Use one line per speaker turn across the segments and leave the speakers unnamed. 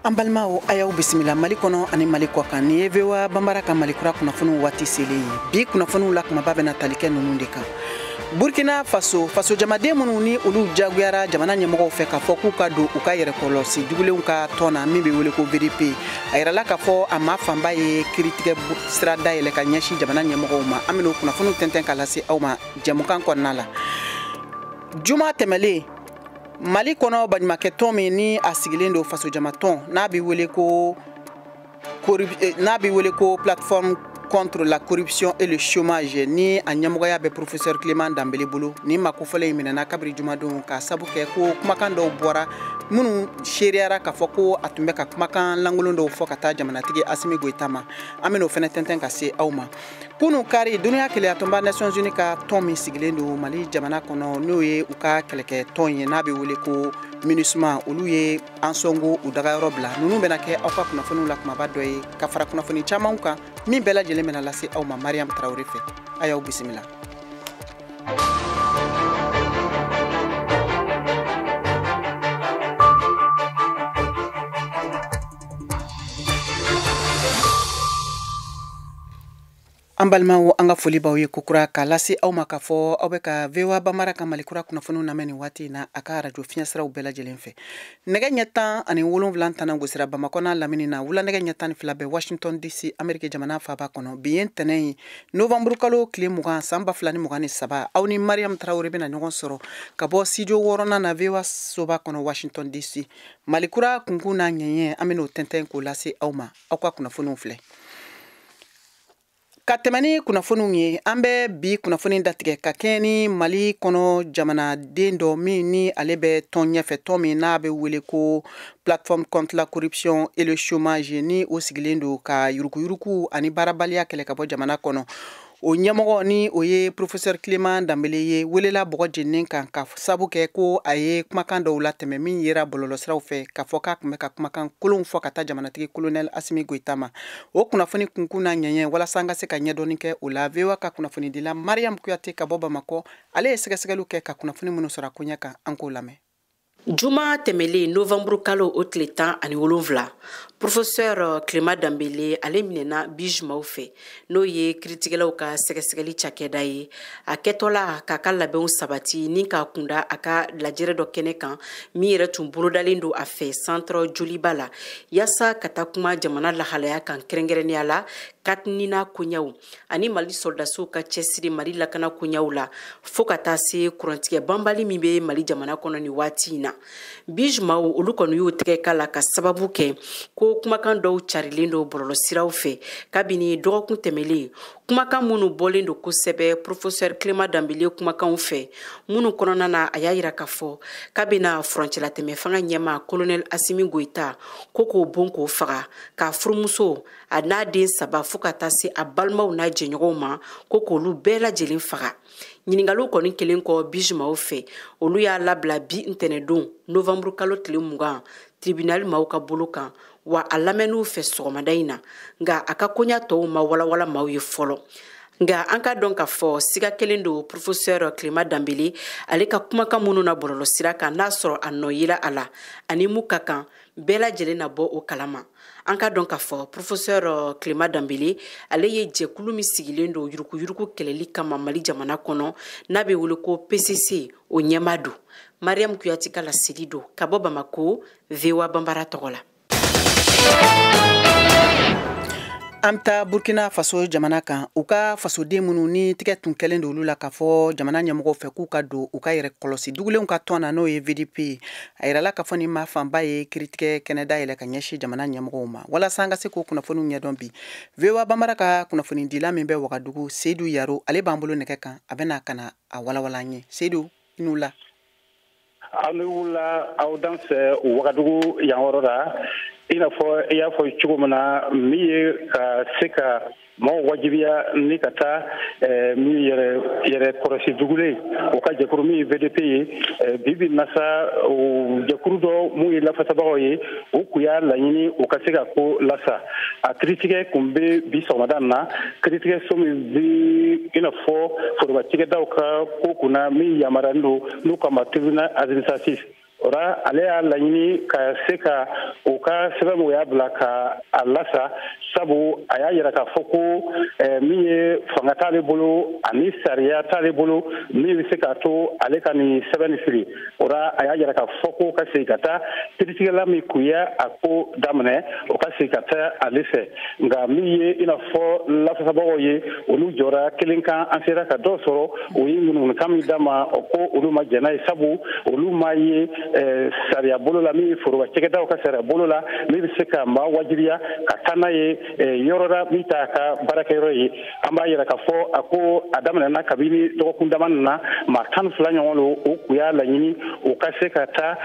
An balimaw, a y'aw bisimila Mali kɔnɔ ani Mali kɔ kan. Nin ye VOA Banbara ka Mali kura kunnafoniw waati selen ye. Bi kunnafoniw la, kumaba bɛna tali kɛ ninnu de kan: Burkina Faso, fasojamaden minnu ni olu jagoyara jamana ɲɛmɔgɔw fɛ k'a fɔ k'u ka don u ka yɛrɛkɔlɔsi dugulenw ka tɔn na min bɛ wele ko VDP, a yirala k'a fɔ a maa fanba ye kiritigɛ sira dayɛlɛ ka ɲɛsin jamana ɲɛmɔgɔw ma. An bɛn'o kunnafoniw tɛntɛn ka lase aw ma jɛmukan kɔnɔna la. Juma tɛmɛlen, Mali kɔnɔ baɲumakɛ tɔn min ni a sigilen don fasojamatɔn, n'a bɛ wele ko Plateforme contre la corruption et le chômage, ni a ɲɛmɔgɔya bɛ professeur Clément Dembélé bolo, ni maa kofɔlen in minɛna kabiri jumadon ka sabu kɛ ko kumakan dɔw bɔra minnu seereyara k'a fɔ ko a tun bɛ ka kumakan lankolon dɔw fɔ ka taa jamanatigi Assimi Goïta ma. An bɛn'o fɛnɛ tɛntɛn ka se aw ma. Kunu kari, duniya keleyatɔnba Nations Unies ka tɔn min sigilen don Mali jamana kɔnɔ, n'o ye u ka kɛlɛkɛ tɔn ye n'a bɛ wele ko MINUSMA, olu ye Ansongo u dagayɔrɔ bila. Ninnu bɛna kɛ aw ka kunnafoniw la kumaba dɔ ye ka fara kunnafoni camanw kan min bɛɛ lajɛlen bɛna lase aw ma Mariam Tarawele fɛ. A y'aw bisimila. An balimaw, an ka foli b'aw ye kokura k'a lase aw ma k'a fɔ aw bɛ ka VOA Banbara ka Malikura kunnafoniw lamɛn nin waati in na a ka arajo fiɲɛsiraw bɛɛ lajɛlen fɛ. Nɛgɛ ɲɛ 17 tana gosira Bamakɔ n'a lamini na, wula nɛgɛ ɲɛ 12 bɛ Washington DC, Ameriki jamana faaba kɔnɔ. Bi ye ntɛnɛn ye, novanburu kalo tile 20, san 2023. Aw ni Mariam Tarawele bɛna ɲɔgɔn sɔrɔ ka bɔ studio wɔɔrɔnan na, VOA soba kɔnɔ, Washington DC. Malikura kunkun n'a ɲɛɲɛ, an bɛn'o tɛntɛn k'o lase aw ma. Aw ka kunnafoniw filɛ. Ka tɛmɛ ni kunnafoniw ye, an bɛ bi kunnafoni datigɛ ka kɛɲɛ ni Mali kɔnɔ jamanaden dɔ min ni ale bɛ tɔn ɲɛfɛ, tɔn min n'a bɛ wele ko Plateforme contre la corruption et le chômage, ni o sigilen don ka yuruguyurugu ani baarabaliya kɛlɛ ka bɔ jamana kɔnɔ. O ɲɛmɔgɔ ni o ye professeur Clément Dembélé ye, welela bɔgɔ jeninen kan ka sabu kɛ ko a ye kumakan dɔw latɛmɛ min yera bɔlɔlɔsiraw fɛ k'a fɔ k'a tun bɛ ka kumakan kolonw fɔ ka taa jamanatigi colonel Assimi Goïta ma. O kunnafoni kunkun n'a ɲɛɲɛ, walasa an ka se ka ɲɛdɔnni kɛ o la, VOA ka kunnafonidila Mariam Kuyate ka bɔ Bamakɔ, ale ye sɛgɛsɛgɛliw kɛ ka kunnafoni minnu sɔrɔ a koɲɛ kan, an k'o lamɛn.
Juma tɛmɛlen, novanburu kalo o tile 17, professeur Clément Dembélé, ale minɛna BIJ maaw fɛ, n'o ye kiritigɛlaw ka sɛgɛsɛgɛli cakɛda ye, a kɛtɔla k'a ka labɛnw sabati ni k'a kunda a ka lajɛrɛ dɔ kɛnɛ kan min yɛrɛ tun bolodalen don a fɛ Centre Joliba la, yaasa ka taa kuma jamana lahalaya kan, kɛrɛnkɛrɛnnenya la katinina koɲaw ani Mali sɔrɔdasiw ka cɛsiri Mali lakana koɲaw la, fɔɔ ka taa se kurantigɛ banbali min bɛ Mali jamana kɔnɔ ni waati in na. BIJ maaw, olu kɔni y'u tɛgɛ k'a la ka sababu kɛ ko kumakan dɔw carilen don bɔlɔlɔsiraw fɛ kabini dɔgɔkun tɛmɛlen, kumakan minnu bɔlen don kosɛbɛ professeur Clément Dembélé kumakanw fɛ, minnu kɔnɔna na a y'a yira k'a fɔ k'a bɛna furancɛlatɛmɛ fanga ɲɛma colonel Assimi Goïta ko k'o bon k'o faga, k'a furumuso a n'a den saba, fɔɔ ka taa se a balimaw n'a jɛɲɔgɔnw ma, ko k'olu bɛɛ lajɛlen faga. Ɲiningaliw kɔni kelen kɔ BIJ maaw fɛ, olu y'a labila bi ntɛnɛdon, novanburu kalo tile 20, tribunal maaw ka bolo kan, wa a lamɛnniw fɛ sɔgɔmada in na, nka a ka koɲa tɔw ma walawala maaw ye fɔlɔ. Nka an ka dɔn k'a fɔ siga kelen don professeur Clément Dembélé ale ka kumakan minnu na bɔlɔlɔsira kan, n'a sɔrɔ a nɔ yela a la ani mu ka kan, bɛɛ lajɛlen na bɔ o kalama. An ka dɔn k'a fɔ professeur Clément Dembélé, ale ye jɛkulu min sigilen don yuruguyurugu kɛlɛli kama Mali jamana kɔnɔ, n'a bɛ wele ko PCC, o ɲɛma don. Mariam Kuyati ka laseli don ka bɔ Bamako, VOA Banbara tɔgɔ la.
An bɛ taa Burkina Faso jamana kan. U ka fasoden minnu ni tigɛ tun kɛlen don olu la k'a fɔ jamana ɲɛmɔgɔw fɛ k'u ka don u ka yɛrɛ kɔlɔsi dugulenw ka tɔn na, n'o ye VDP ye, a yirala k'a fɔ ni maa fanba ye kiritigɛ kɛnɛ dayɛlɛ ka ɲɛsin jamana ɲɛmɔgɔw ma. Walasa an ka se k'o kunnafoniw ɲɛdɔn bi, VOA Banbara ka kunnafonidila min bɛ Wagadugu, Seyidu Yaro, ale b'an bolo nɛgɛ kan, a bɛna ka na a walawala an ye. Seyidu, i ni wula.
Aw ni wula, aw dan fɛ Wagadugu yan yɔrɔ la. I n'a fɔ i y'a fɔ cogo min na, min ye ka se ka maaw wajibiya ni ka taa min yɛrɛ kɔlɔsi dugulen o ka jɛkuru min ye VDP ye, bi bi na sa, o jɛkuru dɔ mun ye lafasabagaw ye, o kun y'a laɲini u ka se ka ko lasa. A kiritigɛ kun bɛ bi sɔgɔmada na, kiritigɛ so min bi i n'a fɔ foroba cakɛdaw ka ko kunna min yamaruyalen don n'u kama tribunal administratif. O la, ale y'a laɲini ka se ka u ka sɛbɛn o y'a bila ka a lasa, sabu a y'a yira k'a fɔ ko min ye fanga t'ale bolo ani sariya t'ale bolo min bɛ se k'a to ale ka nin sɛbɛn nin fili. O la, a y'a yira k'a fɔ ko ka segin ka taa kiiritigɛla min kun ye a ko daminɛ, o ka segin ka taa ale fɛ. Nka min ye i n'a fɔ lafasabagaw ye, olu jɔra kelen kan. An sera ka dɔ sɔrɔ, o ye ŋunuŋunukan min d'a ma, o ko olu ma jɛn n'a ye, sabu olu ma ye sariya bolo la min ye foroba cakɛdaw ka sariya bolo la min bɛ se ka maa wajibiya ka taa n'a ye yɔrɔ la min t'a ka baarakɛyɔrɔ ye. An b'a yira k'a fɔ a ko a daminɛna kabini dɔgɔkun dama nin na, maa 12 ɲɔgɔn lo, o kun y'a laɲini o ka se ka taa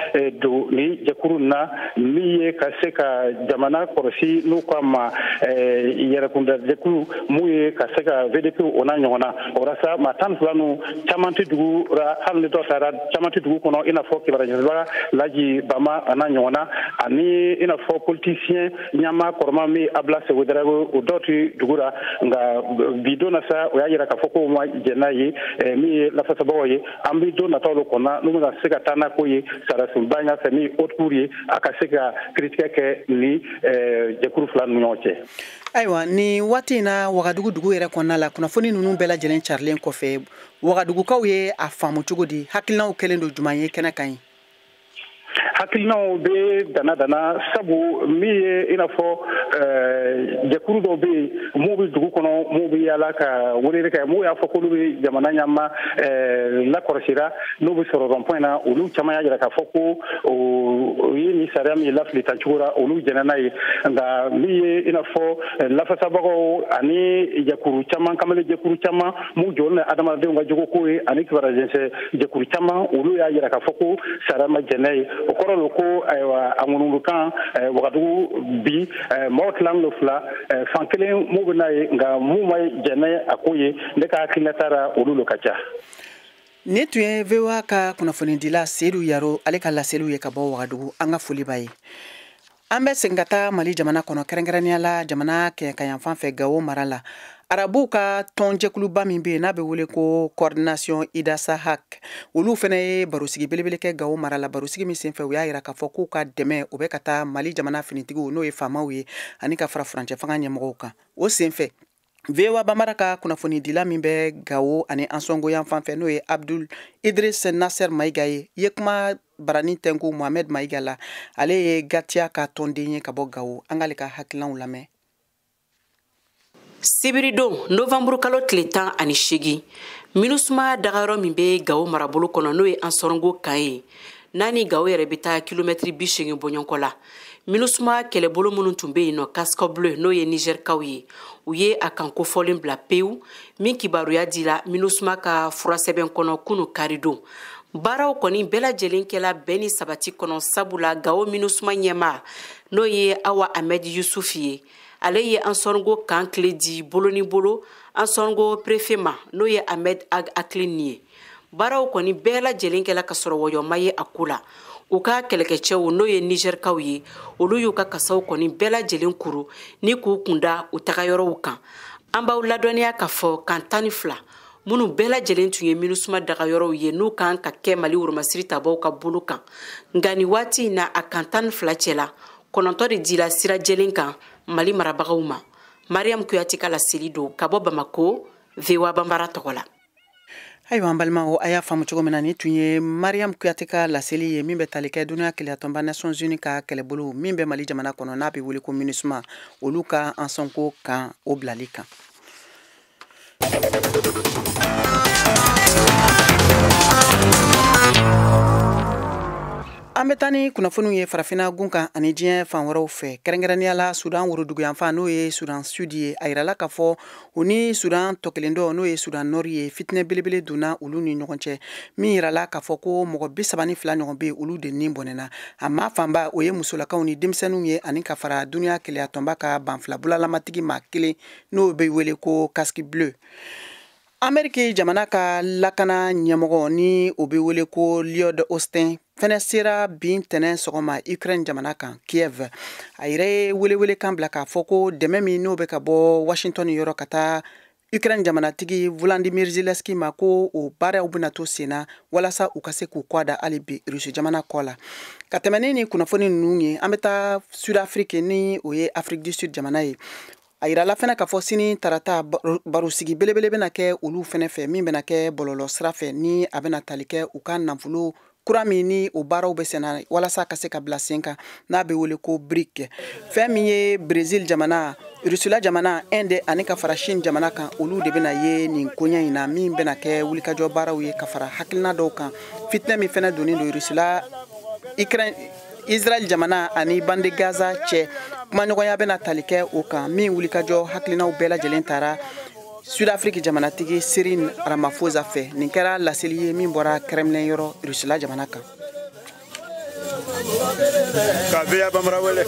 don ni jɛkuru nin na min ye ka se ka jamana kɔlɔsi, n'u k'a ma yɛrɛkunda jɛkulu mun ye ka se ka VDP o n'a ɲɔgɔn na. O la sa, maa 12 ninnu caman tɛ dugu la, hali ni dɔw taara, caman tɛ dugu kɔnɔ, i n'a fɔ kibaruya Laji Bama a n'a ɲɔgɔn na, ani i n'a fɔ politicien ɲɛmaa kɔrɔma min Ablaye Ouédraogo, o dɔw tɛ dugu la. Nka bi don na sa, o y'a yira k'a fɔ k'o ma jɛn n'a ye min ye lafasabagaw ye. An bɛ don nataw de kɔnɔ n'u bɛna se ka taa n'a ko ye sariyasunba ɲɛfɛ min ye haute cour ye, a ka se ka kiiritigɛ kɛ ni jɛkulu fila ni ɲɔgɔn cɛ.
Ayiwa, ni waati in na, Wagadugu dugu yɛrɛ kɔnɔna la, kunnafoni ninnu bɛɛ lajɛlen carilen kɔfɛ, Wagadugukaw ye a faamu cogo di? Hakilinaw kɛlen don jumɛn ye kɛnɛ kan ye?
Hakilinaw bɛ dana dana, sabu min ye i n'a fɔ jɛkulu dɔw bɛ yen mun bɛ dugu kɔnɔ, mun bɛ yaala ka weleli kɛ, mun y'a fɔ k'olu bɛ jamana ɲɛma lakɔlɔsira n'u bɛ sɔrɔ rond point na, olu caman y'a jira k'a fɔ ko o ye nin sariya min lafili tan cogo la, olu jɛnna n'a ye. Nka min ye i n'a fɔ lafasabagaw ani jɛkulu caman, kamalen jɛkulu caman mun jɔlen bɛ adamadenw ka jogoko ye, ani kibaruya jɛnsɛn jɛkulu caman, olu y'a jira k'a fɔ ko sariya ma jɛn n'a ye. O kɔrɔ don ko ayiwa, a ŋunuŋunukan Wagadugu bi, maaw tilan don fila, fan kelen mun bɛ n'a ye, nka mun ma jɛn n'a a ko ye, ne ka hakilina taara olu lo ka ca.
Nin tun ye VOA ka kunnafonidila Seydou Yaro, ale ka laseliw ye ka bɔ Wagadugu. An ka foli b'a ye. An bɛ segin ka taa Mali jamana kɔnɔ, kɛrɛnkɛrɛnnenya la jamana kɛɲɛkayanfan fɛ, Gawo mara la. Arabuw ka tɔnjɛkuluba min bɛ yen n'a bɛ wele ko Coordination Idasa Hak, olu fana ye barosigi belebele kɛ Gawo mara la. Barosigi min senfɛ, u y'a yira k'a fɔ k'u ka dɛmɛ o bɛ ka taa Mali jamana finitigiw, n'o ye faamaw ye, ani ka fara furancɛ fanga ɲɛmɔgɔw kan. O senfɛ, VOA Bambara ka kunnafonidila min bɛ Gawo ani Ansongo yan fan fɛ, n'o ye Abdul Idris Nasser Mayiga ye, i ye kuma barani tɛnku Mohamed Mayiga la. Ale ye Gatiya ka tɔnden ye ka bɔ Gawo. An k'ale ka hakilinaw lamɛn.
Sibiridon, novanburu kalo tile 18, Minusma dagayɔrɔ min bɛ Gawo marabolo kɔnɔ, n'o ye Ansɔrɔngo kan ye, n'a ni Gawo yɛrɛ bɛ taa kilomɛtiri 80 bɔɲɔgɔnko la, Minusma kɛlɛbolo minnu tun bɛ yen nɔ, casque bleu, n'o ye Nizɛrikaw ye, u ye a kan kofɔlen bila pewu. Min kibaruya dila Minusma ka furasɛbɛn kɔnɔ kunu karidon, baaraw kɔni bɛɛ lajɛlen kɛla bɛn ni sabati kɔnɔ, sabula Gawo Minusma ɲɛmaa, n'o ye Awa Ahmed Yusufu ye, ale ye Ansɔrɔngo kan tile di bolo ni bolo Ansɔrɔngo préfet ma, n'o ye Ahmed Ag Aklini ye. Baaraw kɔni bɛɛ lajɛlen kɛla ka sɔrɔ wɔyɔma ye a ko la. U ka kɛlɛkɛcɛw, n'o ye Nizɛrikaw ye, olu y'u ka kasaw kɔni bɛɛ lajɛlen kuru ni k'u kunda u tagayɔrɔw kan. An b'aw ladɔnniya k'a fɔ kan 12 minnu bɛɛ lajɛlen tun ye Minusma dagayɔrɔw ye, n'u kan ka kɛ Mali woromasiri tabaw ka bolo kan, nka nin waati in na, a kan 12 cɛla, 9 de dila sira jɛlen kan Mali marabagaw ma. Mariam Kuyate ka laseli don ka bɔ Bamako, VOA Bambara tɔgɔ la.
Ayiwa, an balimaw, a y'a faamu cogo min na, nin tun ye Mariam Kuyate ka laseli ye min bɛ tali kɛ duniya kelenyatɔnba Nations Unies ka kɛlɛbolo min bɛ Mali jamana kɔnɔ, n'a bɛ wele ko Minusma, olu ka Ansɔnko kan o bilali kan. An bɛ taa ni kunnafoniw ye farafinna gun kan ani diɲɛ fan wɛrɛw fɛ, kɛrɛnkɛrɛnnenya la Sudan woroduguyanfan, n'o ye Sudan Sud ye. A yirala k'a fɔ u ni Sudan tɔ kelen dɔ, n'o ye Sudan Nord ye, fitinɛ belebele donna olu ni ɲɔgɔn cɛ, min yirala k'a fɔ ko mɔgɔ 32 ɲɔgɔn bɛ yen, olu de ni bɔnɛna. A maa fanba, o ye musolakaw ni denmisɛnninw ye, ani ka fara duniya kelenyatɔnba ka banfila bulalamatigi maa kelen, n'o bɛ wele ko casque bleu. Ameriki jamana ka lakana ɲɛmɔgɔ, ni o bɛ wele ko Lloyd Austin, fɛnɛ sera bin tɛnɛ sɔgɔma Ukraine jamana kan, Kiev. A yɛrɛ ye welewele kan bila k'a fɔ ko dɛmɛ min n'o bɛ ka bɔ Washington yɔrɔ ka taa Ukraine jamanatigi Volodymyr Zelensky ma ko o baaraw bɛna to senna walasa u ka se k'u kɔ da hali bi Rusi jamana kɔ la. Ka tɛmɛ ni kunnafoni ninnu ye, an bɛ taa Sud-Afrique ni o ye Afrique du Sud jamana ye. A yirala fɛnɛ k'a fɔ sini tarata barosigi belebele bɛna kɛ olu fɛnɛ fɛ, min bɛna kɛ bɔlɔlɔ sira fɛ, ni a bɛna tali kɛ u ka nafolo kura min ni o baaraw bɛ senna walasa ka se ka bila sen kan, n'a bɛ wele ko BRIC. Fɛn min ye Brésil jamana, Rusila jamana, Inde ani ka fara Chine jamana kan, olu de bɛna ye nin koɲɛ in na, min bɛna kɛ wulikajɔ baaraw ye ka fara hakilina dɔw kan. Fitinɛ min fɛnɛ donnen don Rusila, Ukraine, Israël jamana ani bande Gaza cɛ, kumaɲɔgɔnya bɛna tali kɛ o kan, min wulikajɔ hakilinaw bɛɛ lajɛlen taara Sud-Afrique jamanatigi Cyril Ramaphosa fɛ. Nin kɛra laseli ye min bɔra Kremlin yɔrɔ Rusila jamana kan.
Ka VOA Bambara wele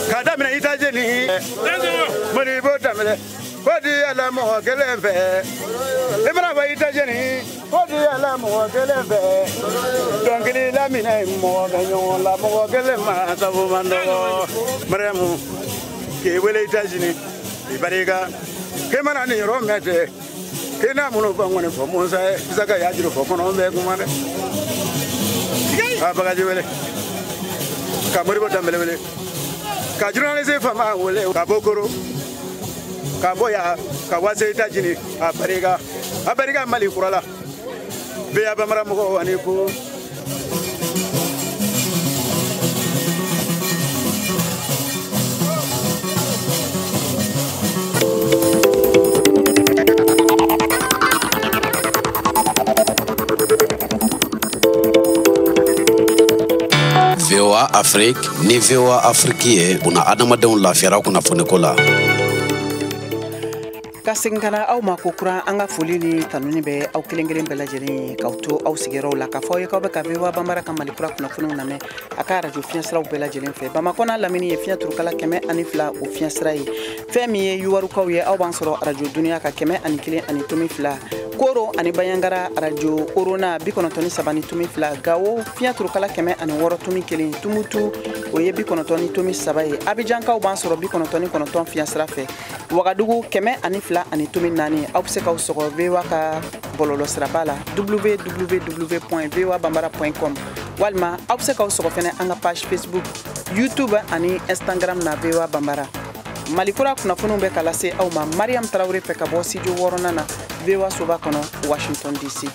ka daminɛ États-Unis, Modibo Dembélé ko di ala mɔgɔ kelen fɛ, i mana fɔ États-Unis ko di ala mɔgɔ kelen fɛ, dɔnkili laminɛ mɔgɔ bɛ ɲɔgɔn la, mɔgɔ kelen ma sabu man dɔgɔ. Mariamu k'i wele États-Unis, i barika k'i mana nin yɔrɔ mɛn ten, k'i n'a minnu fɔ n kɔni fɔ Musa ye, Isaka y'a juru fɔ kɔnɔ bɛɛ kuma dɛ. Ka bagaji wele, ka Modibo Dembélé wele, ka journaliste fama wele, ka bɔ Koro, ka bɔ yan ka wa se États-Unis, a barika, a barika Mali kura la. VOA Bambara mɔgɔw ani ko.
VOA Afrique ni VOA Afrique ye buna adamadenw lafiyara kunnafoniko la.
Ka segin ka na aw ma ko kura, an ka foli ni tanuni bɛ aw kelen kelen bɛɛ lajɛlen ye k'aw to aw sigiyɔrɔw la, k'a fɔ aw ye k'aw bɛ ka VOA Bambara ka Mali kura kunnafoniw lamɛn a ka arajo fiɲɛsiraw bɛɛ lajɛlen fɛ. Bamakɔ n'a lamini ye fiɲɛ turukala 102 o fiɲɛsira ye. Fɛn min ye yuwarukaw ye, aw b'an sɔrɔ arajo duniya ka 101.2, Koro ani Banyangara arajo Orona 93.2, Gawo fiɲɛ turukala 106.1, Tumutu o ye 90.3 ye. Abijankaw b'an sɔrɔ 99 fiɲɛsira fɛ, Wagadugu 102.4. Aw bɛ se k'aw sɔgɔ VOA ka bɔlɔlɔsiraba la www.voabambara.com, walima aw bɛ se k'aw sɔgɔ fɛnɛ an ka page Facebook, YouTube ani Instagram na VOA Bambara. Mali kura kunnafoniw bɛ ka lase aw ma Mariam Tarawele fɛ ka bɔ studio 6nan na VOA soba kɔnɔ Washington DC.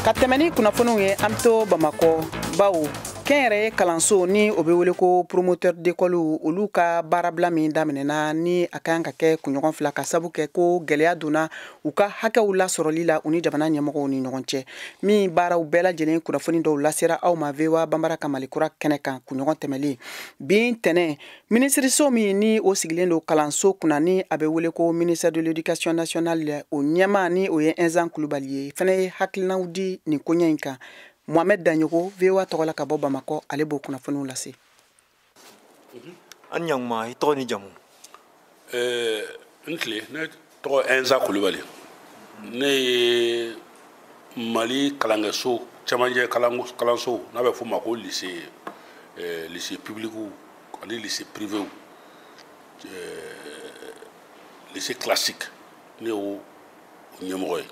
Ka tɛmɛ ni kunnafoniw ye, an bɛ to Bamakɔ, bawo kɛnyɛrɛye kalanso ni o bɛ wele ko promoteur d'école, olu ka baarabila min daminɛna ni a ka kan ka kɛ kunɲɔgɔn fila, ka sabu kɛ ko gɛlɛya donna u ka hakɛw lasɔrɔli la u ni jamana ɲɛmɔgɔw ni ɲɔgɔn cɛ, min baaraw bɛɛ lajɛlen kunnafoni dɔw lasera aw ma VOA Bambara ka Mali kura kɛnɛ kan kunɲɔgɔn tɛmɛlen. Bi tɛnɛ, minisiriso min ni o sigilen don kalanso kunna ni a bɛ wele ko ministère de l'éducation nationale, o ɲɛmaa ni o ye Ɛnzan Kulubali ye, fɛnɛ ye hakilinaw di nin koɲɛ in kan. Mohamed Danyogo, VOA tɔgɔ la ka bɔ Bamakɔ, ale b'o kunnafoniw lase.
An ɲankuma, i tɔgɔ ni jamu?
N tile, ne tɔgɔ Ɛnza Kulubali. Ne ye Mali kalankɛso camancɛ kalanso, n'a bɛ f'o ma ko lycée, lycée public ani lycée privé, lycée classique, ne y'o ɲɛmɔgɔ ye.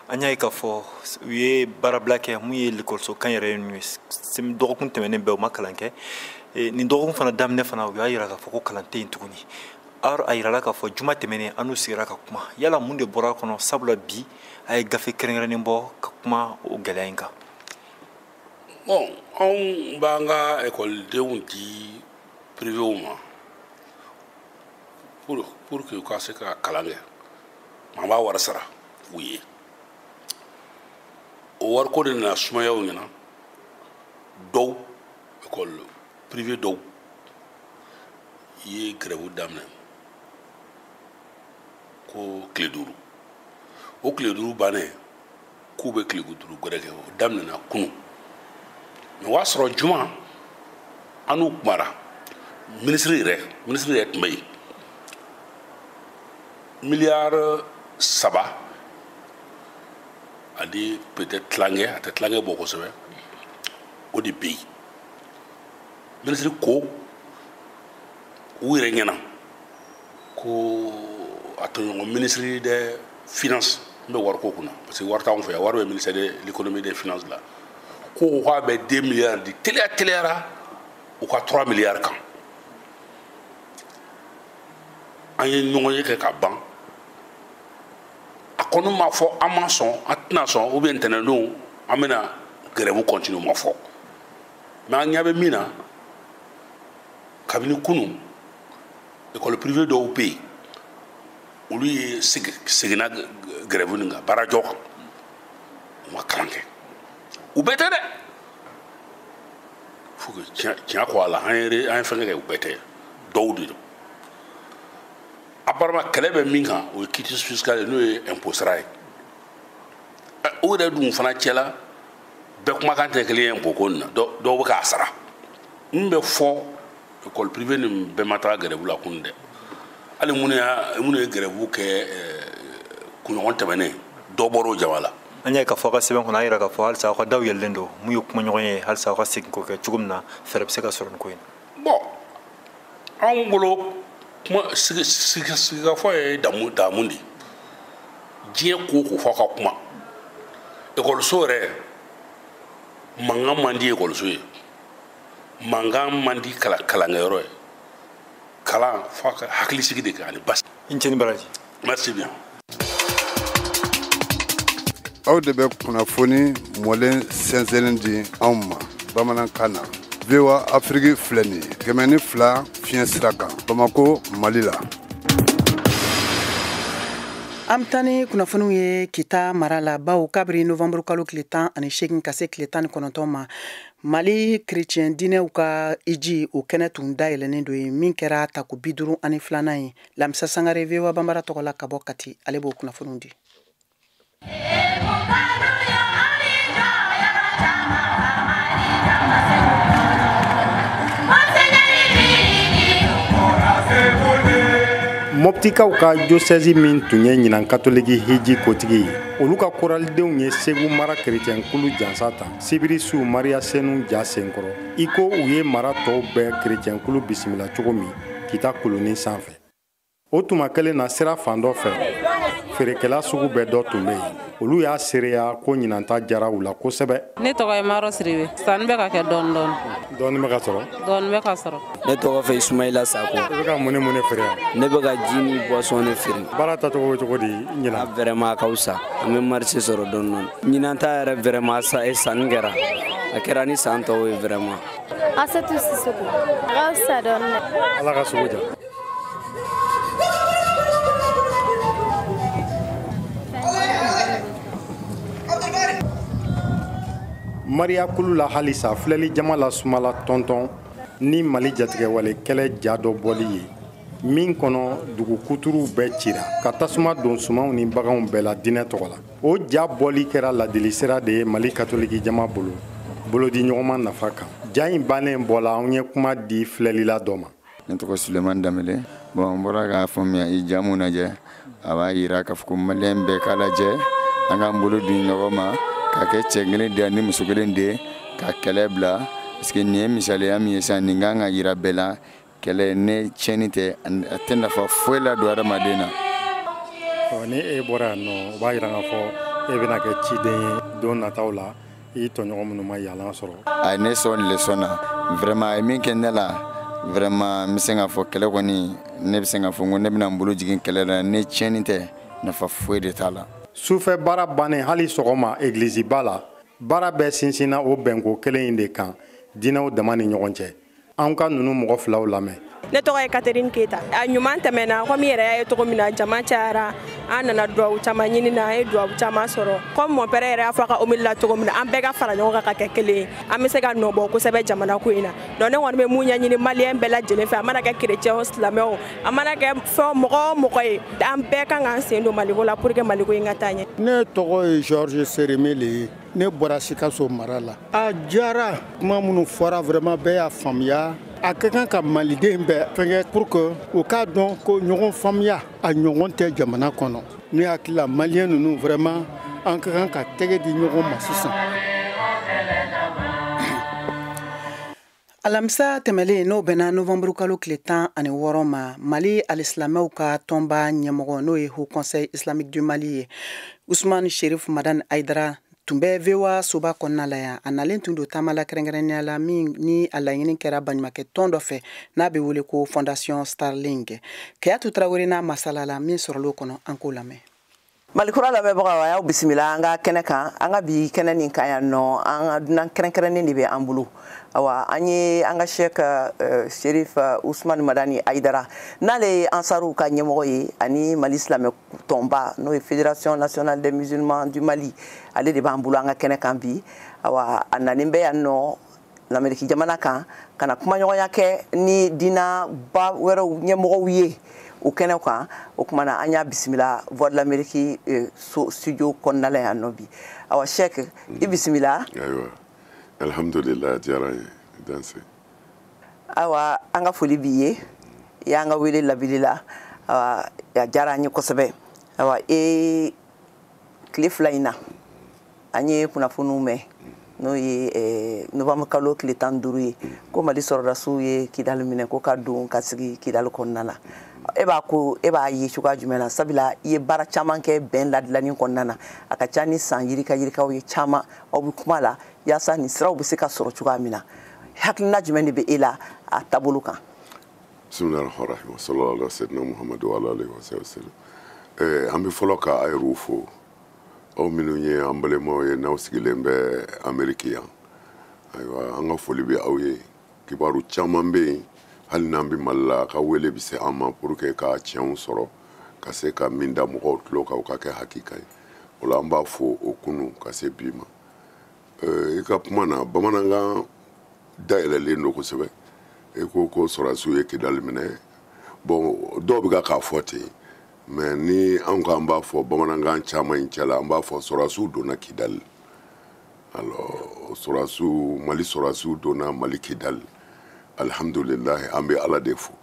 An y'a ye k'a fɔ u ye baarabila kɛ mun ye lekɔliso kan yɛrɛ ye dɔgɔkun tɛmɛnen bɛɛ u ma kalan kɛ. Nin dɔgɔkun fana daminɛ fana u y'a yira k'a fɔ ko kalan tɛ yen tuguni. A yirala k'a fɔ juma tɛmɛnen an n'u sigira ka kuma, yala mun de bɔra a kɔnɔ, sabula bi a ye gafe kɛrɛnkɛrɛnnen bɔ ka kuma o gɛlɛya in kan.
Bon, anw b'an ka ekɔlidenw di privéw ma pour que u ka se ka kalan kɛ, an b'a wari sara u ye. O wariko de nana sumaya u ɲɛna, dɔw école privée dɔw ye grève daminɛ ko tile 5. O tile 5 bannen, k'u bɛ tile 5 wɛrɛ kɛ, o daminɛna kunun. Mais o y'a sɔrɔ juma an n'u kumara, minisiri yɛrɛ tun bɛ yen, 3 miliyari ani peut-être tilankɛ, a tɛ tilankɛ bɔ kosɛbɛ, o de bɛ yen. Minisiri ko u yɛrɛ ɲɛna Ko a tɔɲɔgɔn ministre des finances n bɛ wariko kunna, parce que wari t'anw fɛ yan, wari bɛ ministère de l'économie des finances la, ko k'a bɛ 2 milliards di teliya teliyara u ka 3 milliards kan. An ye ɲɔgɔn ye kɛ ka ban, a kɔni m'a fɔ an ma sɔn, an tɛna sɔn, ou bien ntɛnɛndon an bɛna grève continue, ma fɔ. Mais an ɲɛ bɛ min na, kabini kunun école privée dɔw bɛ yen, olu ye seginna grève nin kan, baarajɔ kan, u ma kalan kɛ. U bɛɛ tɛ dɛ, faut que tiɲɛ kɔ a la, an ye fɛn kɛ, u bɛɛ tɛ, dɔw de don. Apparemment kɛlɛ bɛ min kan, o ye quitus fiscal ye, n'o ye impôt sara ye. O yɛrɛ dun fana cɛla bɛɛ kumakan tɛ kelen ye impôt ko nin na, dɔw bɛ k'a sara. Min bɛ fɔ école privée nin bɛɛ ma taga grève la kun dɛ, hali minnu ye grève kɛ kunɲɔgɔn tɛmɛnen, dɔ bɔra o jama la.
An y'a ye k'a fɔ aw ka sɛbɛn kɔnɔ, a yira k'a fɔ halisa aw ka daw yɛlɛlen don, mun ye kumaɲɔgɔn ye, halisa aw ka segin k'o kɛ cogo min na fɛɛrɛ bɛ se ka sɔrɔ nin ko in na.
Bon, anw bolo kuma sigikafɔ ye damu de ye. Diɲɛ ko ko fɔ ka kuma. Ekɔliso yɛrɛ mankan man di, ekɔliso ye mankan man di, kalankɛyɔrɔ ye kalan f'a ka hakilisigi de kɛ ani basi.
I ni ce ni baraji.
Merci bien.
Aw de bɛ kunnafoni mɔlen sɛnsɛnnen di anw ma bamanankan na. VOA Afrique filɛ nin ye 102 fiɲɛ sira kan Bamako, Mali la.
An bɛ taa ni kunnafoniw ye Kita mara la, bawo kabiri novembre kalo tile 18 ka se tile 19 ma, Mali chrétien diinɛw ka hiji o kɛnɛ tun dayɛlɛnnen don yen, min kɛra tako 52nan ye. Lamisa Sangare, VOA Banbara tɔgɔ la ka bɔ Kati, ale b'o kunnafoniw di.
Moptikaw ka diocèse min tun ye ɲinan katoliki hiji kotigi ye, olu ka koralidenw ye Segu mara kerecɛnkulu jansa ta sibiri su Mariya Senu ja senkɔrɔ, i ko u ye mara tɔw bɛɛ kerecɛnkulu bisimila cogo min Kita kolonin sanfɛ. O tuma kelen na, sira fan dɔ fɛ, feerekɛla sugu bɛɛ dɔ tun bɛ yen, olu y'a seereya ko ɲinanta jara u la kosɛbɛ.
Ne tɔgɔ ye Maro Siribe. Sanni bɛ ka kɛ dɔɔni dɔɔni.
Dɔɔni bɛ ka sɔrɔ?
Dɔɔni bɛ ka sɔrɔ.
Ne tɔgɔ fɛ Ismaila Sako.
I bɛ ka mun ni mun de feere yan?
Ne bɛ ka ji ni boisson de feere.
Baara tacogo bɛ cogo di ɲinan?
Vraiment a ka fisa. An bɛ marché sɔrɔ dɔɔni dɔɔni. Ɲinan ta yɛrɛ vraiment sanni kɛra. A kɛra ni san tɔw ye vraiment.
Asetu Sisoko. A ka fisa dɔɔni.
Ala ka sugu diya. Mariya kulu la halisa filɛli jama la sumala tɔntɔn ni Mali jatigɛwale kɛlɛ ja dɔ bɔli ye, min kɔnɔ dugu kuturuw bɛɛ cira ka tasuma don sumanw ni baganw bɛɛ la diinɛ tɔgɔ la. O ja bɔli kɛra ladili sira de ye Mali katoliki jama bolo bolodi ɲɔgɔnma nafa kan. Ja in bannen bɔla, anw ye kuma di filɛlila dɔ ma.
Ne tɔgɔ Sulemani Danbele. Bon, n bɔra k'a faamuya, i ja mun lajɛ, a b'a yira k'a fɔ ko maliyɛn bɛɛ k'a lajɛ, an k'an bolo di ɲɔgɔn ma, ka kɛ cɛ kelen de ni muso kelen de, ka kɛlɛ bila, parce que nin ye misaliya min ye sisan, nin kan ka yira bɛɛ la, kɛlɛ ne tiɲɛni tɛ, a tɛ nafa foyi la don adamaden na.
Ni e bɔra yan nɔ, o b'a yira k'a fɔ e bɛna kɛ ciden ye don nataw la, i tɔɲɔgɔn minnu ma yaala sɔrɔ.
A ye ne sɔn leçon na, vraiment a ye min kɛ ne la, vraiment n bɛ se k'a fɔ kɛlɛ kɔni, ne bɛ se k'a fɔ n ko ne bɛna n bolo jigin kɛlɛ la, ne tiɲɛni tɛ, nafa foyi de t'a la.
Sufɛ baara bannen hali sɔgɔma egiliziba la, baara bɛɛ sinsinna o bɛnko kelen in de kan diinɛw dama ni ɲɔgɔn cɛ. An ka ninnu mɔgɔ filaw lamɛn.
Ne tɔgɔ ye Catherine Keita. A ɲuman tɛmɛna komi yɛrɛ y'a ye cogo min na, jama cayara, an nana duwawu caman ɲini na, an ye duwawu caman sɔrɔ. Comme mon père yɛrɛ y'a fɔ a ka homélie la cogo min na, an bɛɛ ka fara ɲɔgɔn kan ka kɛ kelen ye, an bɛ se ka nɔ bɔ kosɛbɛ jamana ko in na. Donc ne kɔni bɛ mun ɲɛɲini maliyɛn bɛɛ lajɛlen fɛ, a mana kɛ chrétien o silamɛ o, a mana kɛ fɛn mɔgɔ o mɔgɔ ye, an bɛɛ kan k'an sen don Maliko la pour que Maliko in ka taa ɲɛ.
Ne tɔgɔ ye Georges Seremele ye. Ne bɔra Sikaso mara la. A diyara, kuma minnu fɔra vraiment bɛɛ y'a faamuya. A ka kan ka maliden bɛɛ fɛngɛ pour que u k'a dɔn ko ɲɔgɔn faamuya a ɲɔgɔn tɛ jamana kɔnɔ. Ne hakili la maliyɛn ninnu vraiment an ka kan ka tɛgɛ di ɲɔgɔn ma sisan.
Alamisa tɛmɛlen, n'o bɛnna novembre kalo tile 16 ma, Mali alisilamɛw ka tɔnba ɲɛmɔgɔ, n'o ye Haut Conseil Islamique du Mali ye, Usman Sherif Madani Aidara, tun bɛ VOA soba kɔnɔna la yan. A nalen tun don taama la kɛrɛnkɛrɛnnenya la, min ni a laɲini kɛra baɲumakɛ tɔn dɔ fɛ n'a bɛ wele ko Fondation Starling. Keyatu Tarawele n'a masala la min sɔrɔl'o kɔnɔ, an k'o lamɛn.
Malikura lamɛnbagaw, a y'aw bisimila an ka kɛnɛ kan. An ka bi kɛnɛ nin kan yan nɔ, an ka dunan kɛrɛnkɛrɛnnen de bɛ an bolo. Awa, an ye an ka Sheikh Sherif Usman Madani Aidara, n'ale ye Ansaruw ka ɲɛmɔgɔ ye ani Mali silamɛ tɔnba, n'o ye Fédération nationale des musulmans du Mali, ale de b'an bolo an ka kɛnɛ kan bi. Awa, a nanen bɛ yan nɔ Lamɛriki jamana kan ka na kumaɲɔgɔnya kɛ ni diinɛba wɛrɛw ɲɛmɔgɔw ye o kɛnɛ kan. O tuma na, an y'a bisimila Voix de l'Amérique so studio kɔnɔna la yan nɔ bi. Awa Sheikh, i bisimila.
Ayiwa, alhamdulillah, a diyara n ye, danse.
Awa, an ka foli b'i ye, i y'an ka wele labili la. Awa, a diyara an ye kosɛbɛ. Awa, e tile 2 in na, an ye kunnafoniw mɛn, n'o ye novembre kalo tile 15 ye, ko Mali sɔrɔdasiw ye Kidali minɛ, ko ka don ka sigi Kidali kɔnɔna na. E b'a ko e b'a ye cogoya jumɛn na, sabula i ye baara caman kɛ bɛn ladilanni kɔnɔna na, a ka ca ni san yirika yirikaw ye caman, aw bɛ kuma la yaasa nin siraw bɛ se ka sɔrɔ cogoya min na? Hakilina jumɛn de bɛ e la a taabolo kan?
Bisimilahi rahmani rahim, wa sallallahu ala sayyidina Muhammad wa ala alihi wa sallam. An bɛ fɔlɔ ka a yɛrɛw fo, aw minnu ye an balimaw ye n'aw sigilen bɛ Ameriki yan. Ayiwa, an ka foli bɛ aw ye. Kibaru caman bɛ yen, hali n'an bɛ Mali la, a ka wele bɛ se an ma pour que ka tiɲɛw sɔrɔ, ka se ka min da mɔgɔw tulo kan, o ka kɛ hakika ye. O la, an b'a fo o kunu ka se bi ma. I ka kuma na, bamanankan dayɛlɛlen don kosɛbɛ. E ko ko sɔrɔdasiw ye Kidali minɛ. Bon, dɔw bɛ ka k'a fɔ ten, mais ni anw ko an b'a fɔ bamanankan caman in cɛ la, an b'a fɔ sɔrɔdasiw donna Kidali. Alors, sɔrɔdasiw, Mali sɔrɔdasiw donna Mali Kidali, alhamdulilahi, an bɛ Ala de fo.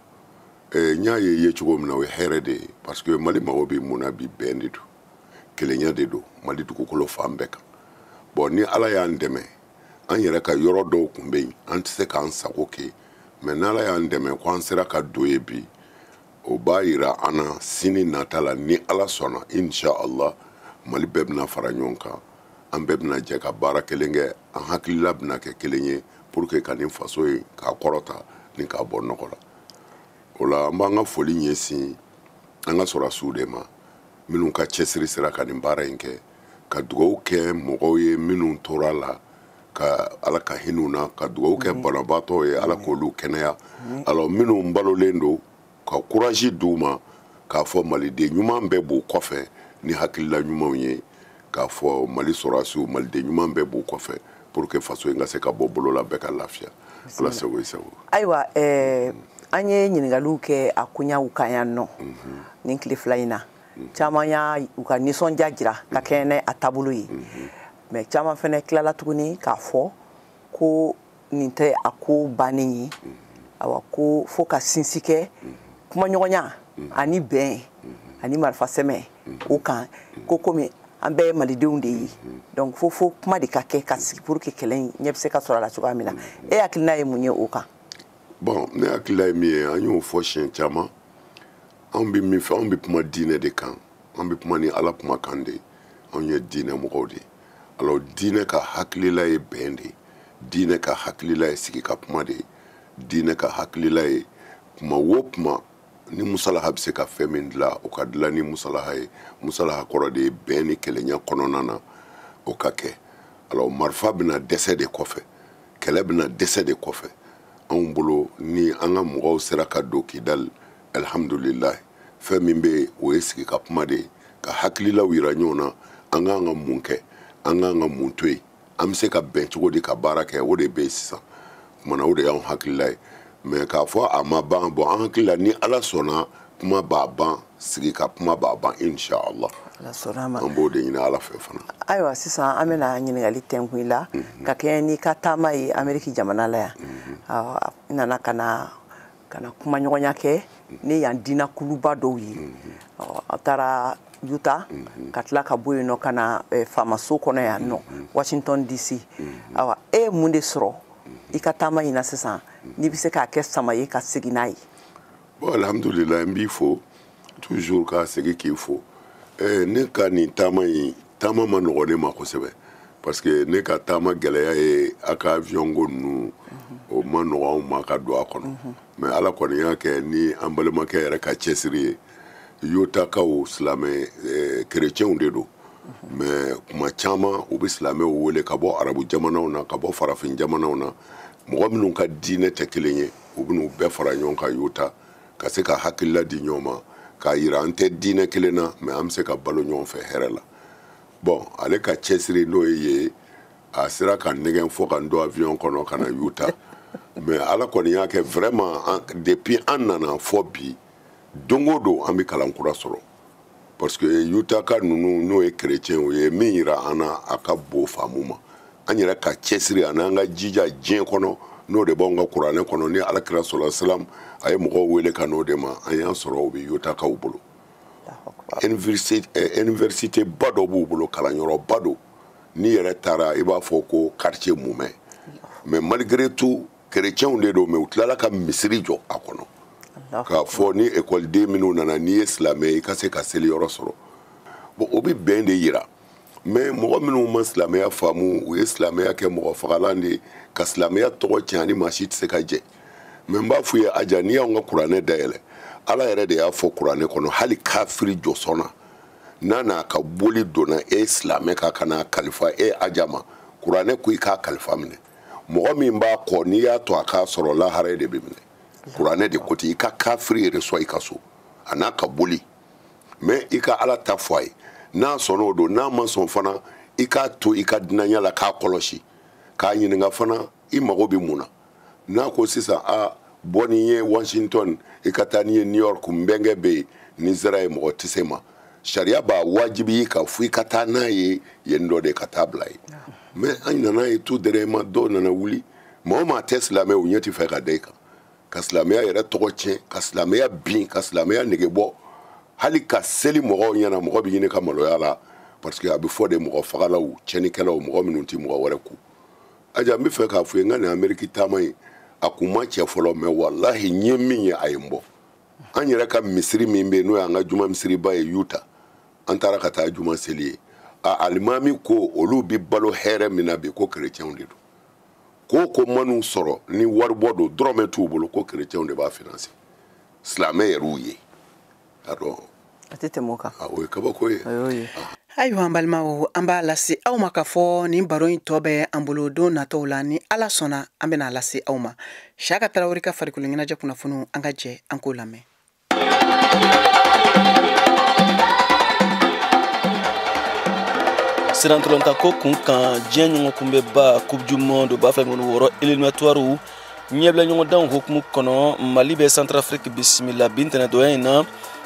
N y'a ye cogo min na, o ye hɛrɛ de ye, parce que Mali mago bɛ mun na bi? Bɛn de don, kelenya de don Mali dugukolo fan bɛɛ kan. Bon, ni Ala y'an dɛmɛ, an yɛrɛ ka yɔrɔ dɔw tun bɛ yen, an tɛ se k'an sago kɛ, mais n'Ala y'an dɛmɛ ko an sera ka don yen bi, o b'a yira an na sini nata la, ni Ala sɔnna, insha Allah, Mali bɛɛ bɛna fara ɲɔgɔn kan, an bɛɛ bɛna jɛ ka baara kelen kɛ, an hakilila bɛna kɛ kelen ye pour que ka nin faso ye k'a kɔrɔta ni k'a bɔ nɔgɔ la. O la, an b'an ka foli ɲɛsin an ka sɔrɔdasiw de ma, minnu ka cɛsiri sera ka nin baara in kɛ, ka dugawu kɛ mɔgɔw ye minnu tora la, ka Ala ka hinɛ u na, ka dugawu kɛ banabaatɔw ye, Ala k'olu kɛnɛya. Alors, minnu balolen don, ka courage d'u ma k'a fɔ maliden ɲuman bɛɛ b'u kɔfɛ ni hakilila ɲumanw ye, k'a fɔ Mali sɔrɔdasiw, maliden ɲuman bɛɛ b'u kɔfɛ pour que faso in ka se ka bɔ bolo la, bɛɛ ka lafiya. Ala sago i sago.
Ayiwa, an ye ɲininkaliw kɛ a koɲaw kan yan nɔ nin tile 2 in na. Caman y'a u ka nisɔndiya jira ka kɛɲɛ ni a taabolo ye, mais caman fɛnɛ tilala tuguni k'a fɔ ko nin tɛ a ko bannen ye. Awa, ko fo ka sinsin kɛ kumaɲɔgɔnya ani bɛn ani marifa sɛmɛ o kan, ko komi an bɛɛ ye malidenw de ye, donc fo kuma de ka kɛ ka sigi pour que kɛlɛ in ɲɛ bɛ se ka sɔrɔ a la cogoya min na. E hakilina ye mun ye o kan?
Bon, ne hakilina ye min ye, an y'o fɔ siɲɛ caman. Anw bɛ min fɛ, anw bɛ kuma diinɛ de kan, an bɛ kuma ni Ala kumakan de ye, anw ye diinɛ mɔgɔw de ye. Alors, diinɛ ka hakilila ye bɛn de ye, diinɛ ka hakilila ye sigi ka kuma de ye, diinɛ ka hakilila ye kuma o kuma ni musalaha bɛ se ka fɛn min dilan, o ka dilan ni musalaha ye. Musalaha kɔrɔ de ye bɛn ni kelenya kɔnɔna na, o ka kɛ. Alors, marifa bɛna dɛsɛ de kɔfɛ, kɛlɛ bɛna dɛsɛ de kɔfɛ. Anw bolo, ni an ka mɔgɔw sera ka don Kidali, alhamdulilahi, fɛn min bɛ yen, o ye sigi ka kuma de ye, ka hakililaw yira ɲɔgɔn na, an k'an ka mun kɛ, an k'an ka mun to yen, an bɛ se ka bɛn cogo di ka baara kɛ, o de bɛ yen sisan. Kumana, o de y'anw hakilila ye. Mais k'a fɔ a ma ban, bon, an hakili la, ni Ala sɔnna, kuma b'a ban, sigi ka kuma b'a ban, inshallah.
Ala sɔnna a ma.
An b'o de ɲini Ala fɛ fana.
Ayiwa, sisan an bɛna ɲininkali tɛnkun i la ka kɛɲɛ n'i ka taama ye Ameriki jamana la yan. I nana ka na kumaɲɔgɔnya kɛ ni yan diinɛ kuluba dɔw ye. A taara Utah, ka tila ka bɔ yen nɔ ka na faamaso kɔnɔ yan nɔ, Washington DC. Ayiwa, e ye mun de sɔrɔ I ka taama in na sisan, n'i bɛ se k'a kɛ sama ye ka segin n'a ye.
Bon, alhamdulilayi, n b'i fo toujours, ka segin k'i fo. Ne ka nin taama in, taama ma nɔgɔn ne ma kosɛbɛ, parce que ne ka taama gɛlɛya ye a ka avion ko ninnu, o ma nɔgɔn anw ma ka don a kɔnɔ. Mais Ala kɔni y'a kɛ ni an balimakɛ yɛrɛ ka cɛsiri ye. Yotakaw silamɛ kerecɛnw de don, mais kuma caman u bɛ silamɛw wele ka bɔ arabu jamanaw na, ka bɔ farafin jamanaw na, mɔgɔ minnu ka diinɛ tɛ kelen ye, u bɛn'u bɛɛ fara ɲɔgɔn kan Yota, ka se ka hakilila di ɲɔgɔn ma, k'a yira an tɛ diinɛ kelen na, mais an bɛ se ka balo ɲɔgɔn fɛ hɛrɛ la. Bon, ale ka cɛsiri n'o ye, a sera ka nɛgɛn fɔ ka n don avion kɔnɔ ka na Utah. Mais Ala kɔni y'a kɛ vraiment, depuis an nana fɔ bi, don o don an bɛ kalan kura sɔrɔ, parce que Utah ka ninnu, n'o ye chrétien ye, min yira an na, a ka bon faamu ma. An yɛrɛ ka cɛsiri ani an ka jija diɲɛ kɔnɔ, n'o de b'anw ka kuranɛ kɔnɔ, ni Alakira sɔrɔ salam a ye mɔgɔw wele ka n'o de ma, an y'a sɔrɔ u bɛ Utah-kaw bolo. Université ba dɔ b'u bolo, kalanyɔrɔba don, n'i yɛrɛ taara i b'a fɔ ko quartier mumɛ. Mais malgré tout, chrétiens de don, mais u tilala ka misiri jɔ a kɔnɔ, k'a fɔ ni ekɔliden minnu nana, n'i ye silamɛ, i ka se ka seli yɔrɔ sɔrɔ. Bon, o bɛ bɛn de yira. Mais mɔgɔ minnu ma silamɛya faamu, u ye silamɛya kɛ mɔgɔ fagalan de ye, ka silamɛya tɔgɔ tiɲɛ, ani maa si tɛ se ka jɛ. Mais n b'a f'u ye, Aja, n'i y'anw ka kuranɛ dayɛlɛ, Ala yɛrɛ de y'a fɔ kuranɛ kɔnɔ, hali kafiri jɔsɔnna n'a n'a ka boli donna e silamɛ kan ka n'a kalifa e Aja ma, kuranɛ ko i k'a kalifa minɛ. Mɔgɔ min b'a kɔ, n'i y'a to a k'a sɔrɔ, lahara de bɛ minɛ. Kuranɛ de ko ten, i ka kafiri yɛrɛ sɔn i ka so a n'a ka boli, mais i ka Ala ta fɔ a ye. N'a sɔnna o don, n'a ma sɔn fana, i k'a to i ka dunanya la, k'a kɔlɔsi, k'a ɲininka fana i mago bɛ mun na. N'a ko sisan, a bɔ ni ye Washington, i ka taa ni ye New York, n bɛnkɛ bɛ yen, ni sera ye mɔgɔ tɛ se ma, sariya b'a wajibi ka fo i ka taa n'a ye yen dɔ de ka taa bila yen. Mais an nana ye tout dernièrement, dɔw nana wuli, maa o maa tɛ silamɛ, u ɲɛ tɛ fɛ ka da i kan, ka silamɛya yɛrɛ tɔgɔ tiɲɛ, ka silamɛya bin, ka silamɛya nege bɔ, hali ka seli mɔgɔw ɲɛna, mɔgɔ bɛ ɲini ka maloya la, parce que a bɛ fɔ de mɔgɔ fagalaw, tiɲɛnikɛlaw, mɔgɔ minnu tɛ mɔgɔ wɛrɛ ku. Aja, n bɛ fɛ k'a fɔ ye, n ka nin Ameriki taama in, a kun ma cɛ fɔlɔ, mais walahi n ye min ye, a ye n bɔ. An yɛrɛ ka misiri min bɛ yen, n'o y'an ka juma misiriba ye Utah, an taara ka taa juma seli ye, a alimami ko olu bɛ balo hɛrɛ min na bi, ko kerecɛnw de don, ko ko man'u sɔrɔ ni waribɔ don, dɔrɔmɛ t'u bolo, ko kerecɛnw de b'a financer, silamɛ yɛrɛw ye. A dɔn
a tɛ tɛmɛ o kan,
o ye kabako ye.
Ayiwa, an balimaw, an b'a lase aw ma k'a fɔ nin baro in tɔ bɛ an bolo don nataw la, ni Ala sɔnna an bɛna lase aw ma. Siyaka Tarawele ka farikolo ɲɛnajɛ kunnafoniw, an ka jɛ an k'o lamɛn.
Sirantolontanko kun kan, diɲɛ ɲɔgɔnkunbɛba Coupe du Monde 2026 éliminatoire ɲɛbila ɲɔgɔndanw hukumu kɔnɔ, Mali bɛ Centrafrique bisimila bi ntɛnɛndonya in na,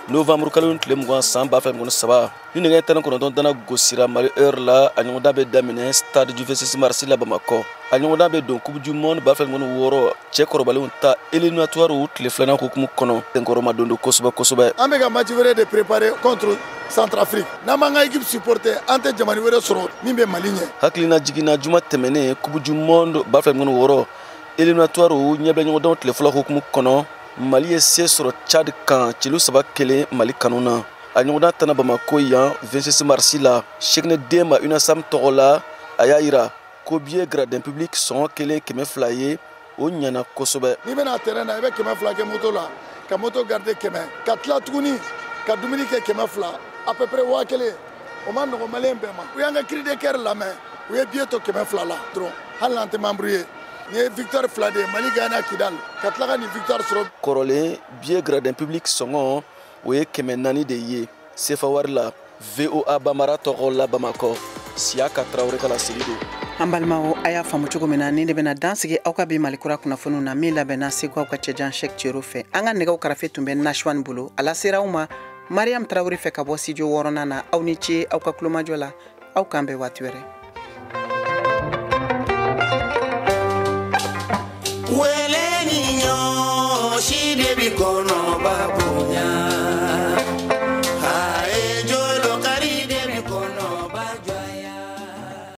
novembre kalo tile 20 san 2023, ni nɛgɛ 19 dana gosira Mali heure la. A ɲɔgɔndan bɛ daminɛ stade du 26 mars la Bamakɔ. A ɲɔgɔndan bɛ don Coupe du Monde 2026 cɛ kɔrɔbalenw ta éliminatoire tile filanan hukumu kɔnɔ, senkɔrɔma don don kosɛbɛ kosɛbɛ.
An bɛ ka match wɛrɛ de préparer contre Centrafrique, n'an m'an ka équipe supporter, an tɛ jamana wɛrɛ sɔrɔ min bɛ Mali ɲɛ.
Hakilina jiginna juma tɛmɛnen Coupe du Monde 2026 éliminatoire ɲɛbila ɲɔgɔndanw tile fɔlɔ hukumu kɔnɔ, Mali ye se sɔrɔ Tchad kan celu 3-1 Mali kanu na. A ɲɔgɔndan tana Bamako yan 26 mars la. Cheickne Demba UNASAM tɔgɔ la, a y'a yira ko billet gradin public sɔngɔ kelen 200 ye, o ɲɛna kosɛbɛ.
N'i bɛna terrain na, i bɛ 200 kɛ moto la, ka moto garder 100, ka tila tuguni ka dumuni kɛ 200, à peu près 1000. O ma nɔgɔn maliyɛn bɛɛ ma. U y'an ka cri de cœur lamɛn, u ye billet to 200 la dɔrɔn, hali n'an tɛ membre ye. Nin ye victoire fila de ye, Mali gagné Kidal, ka tila ka nin victoire sɔrɔ.
Kɔrɔlen billet gradin public sɔngɔ o ye 400 de ye CFA wari la. VOA Bambara tɔgɔ la Bamakɔ, Siyaka Tarawele ka laseli don.
An balimaw, a y'a faamu cogo min na, nin de bɛna dan sigi aw ka bi Malikura kunnafoniw na, min labɛnna Segu aw ka cɛjan Cheick Cero fɛ. An ka nɛgɛw karafe tun bɛ Nashwan bolo, a lasera aw ma Mariam Tarawele fɛ ka bɔ studio 6nan na. Aw ni ce aw ka kulomajɔ la, aw k'an bɛn waati wɛrɛ.